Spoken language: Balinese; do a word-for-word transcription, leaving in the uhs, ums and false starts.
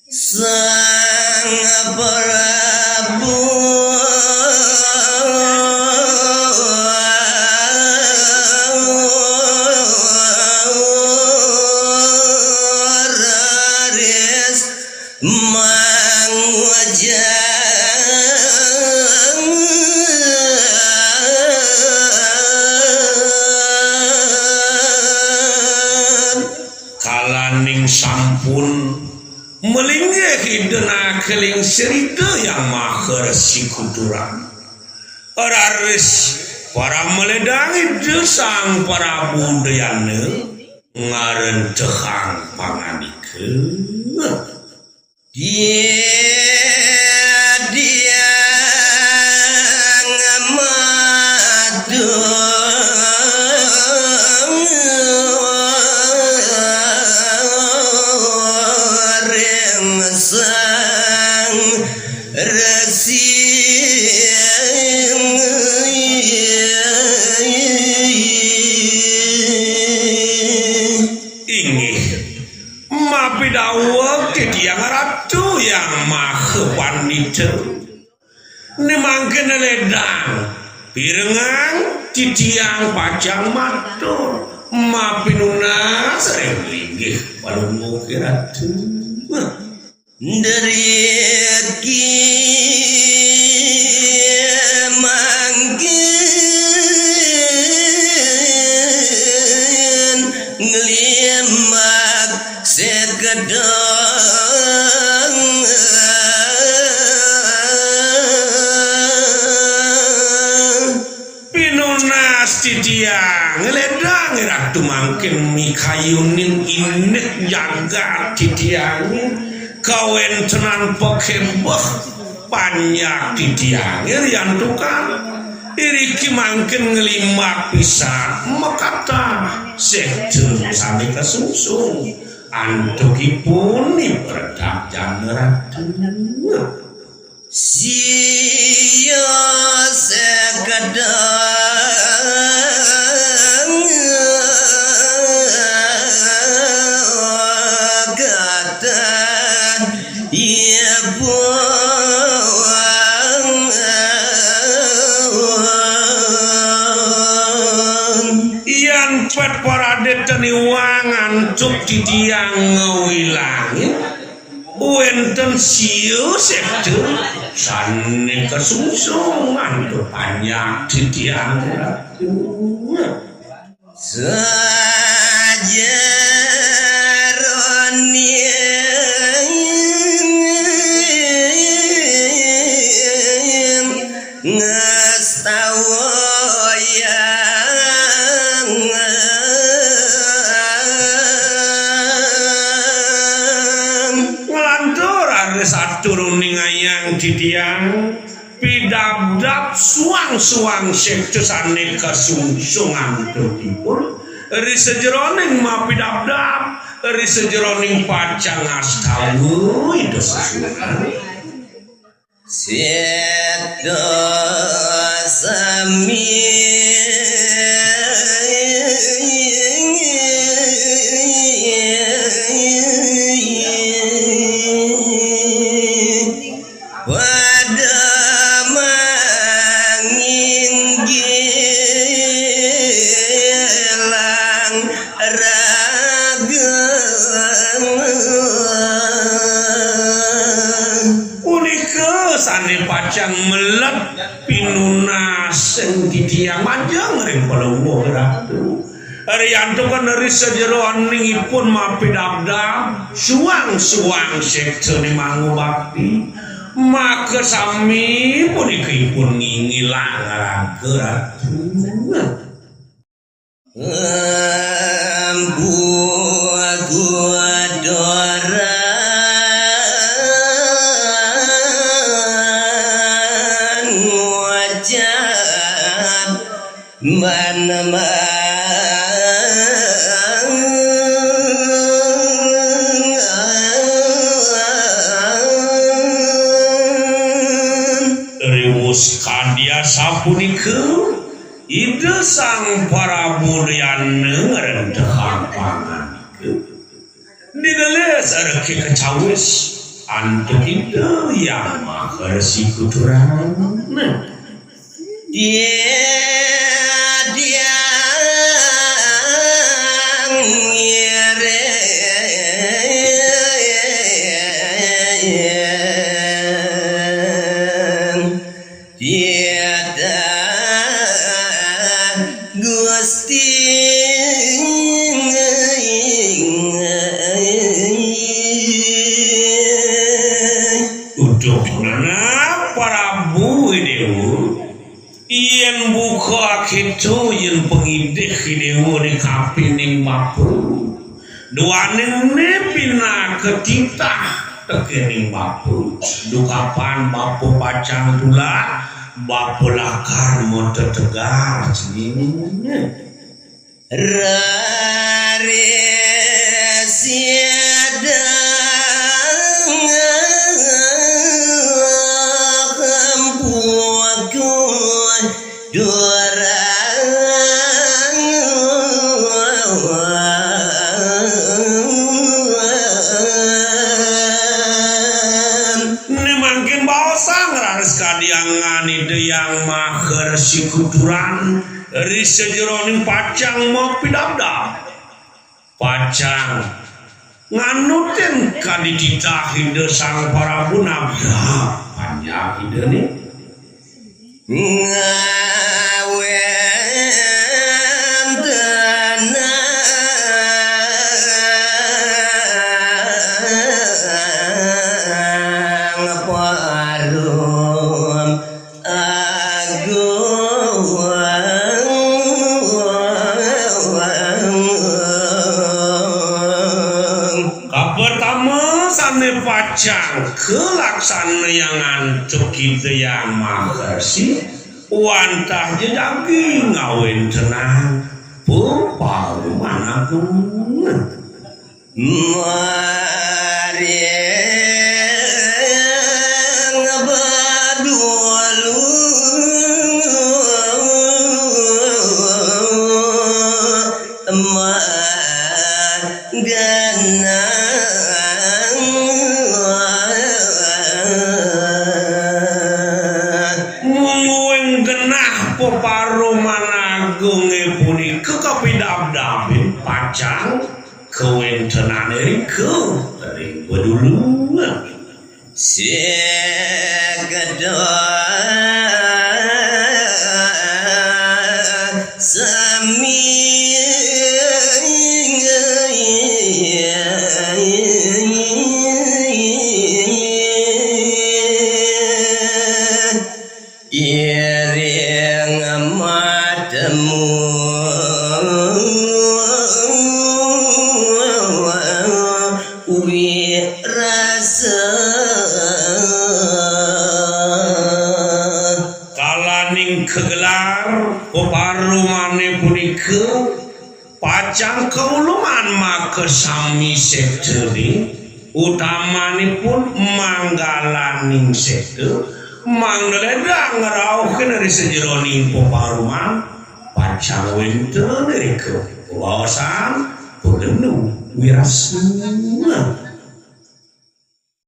Sang Prabu raris mangujang. Kalaning sampun malinggih Ida Nagaling Srida Hyang Maha Resi Kuturan, raris para maledang Ida Sang Prabu Udayana ngarentehang pangandika. Titiang matur ring Sang Resi. Inggih. Mapidaweg titiang Ratu Hyang Maha Pandita. Né mangkin ledang pirengang titiang pacang matur mapinunas ring linggih Palungguh Ratu. Driki mangkin nglimbak sekedheng. Pinunas titiang ledang Ratu mangkin mikayunin indik jagat titiang. Kawéntenan pakebeh panjak titiang riantukan. Iriki mangkin nglimbak pisan makathah sekta sané kasungsung antukipun ipun Ratu. Siya sekedheng kathah ipun. Yan pét paradétan iwang antuk titiang ngawilangin. Wénten siu sekta sané kasungsung antuk panjak titiang Ratu. Sajeroning ngastawa yang nglantur ane saturuning ayang titiang pidabdab suang-suang sekta sane kasungsung antukipun ri sajeroning mapidabdab ri sajeroning pacang ngastawa Ida Sesuhunan. Seto sami pada manginggilang raga. Punika sane pacang melet pinunas ing titiang majeng ring Palungguh Ratu. Riantukan ri sajeroning ipun mapidabdab, suang-suang sektane mangubakti, maka sami punika ipun ngingilang raga Ratu. Empu kudoran ngucap manemang. Riwus kadi asapunika, Ida Sang Prabu Udayana ngrentehang pangandika. Digelis reke kacawis, Antuk Ida Hyang Maha Resi Kuturan. Nah. Dia, dia, ngiring. Yata Gusti. Uduh nana Prabu Déwa, yén buka kita yén pangidih Déwa di kapining bapa. Duaning né pinaka titah tekéning bapa. Dukapan bapa pacang tulak, bapa lakar matetegar cening. Raris yadang kempuku durang. Né mangkin baosang raris kadiangan Ida Hyang Maha Resi Kuturan ri sajeroning pacang mapidabdab. Pacang nganutin kadi titah Ida Sang Prabu nabrak panjak Idané. Ngawén tenang parum agung. Kapertama sané pacang kalaksanayang antuk Ida Hyang Maha Resi, wantah ja jagi ngawéntenang peparuman agung. Maring badulu ma genah. Mungguing genah peparuman agungé punika kapidabdabin pacang kawéntenané rika ring padulungan. Sekeda sami iring matemu wirasa. Kalaning kagelar peparumané punika pacang kaulungan makasami sektané, utamanipun manggalaning sekta, mangda lédang ngrauhin ri sajeroning peparuman, pacang wénten irika pabaosan pagenu wirasena.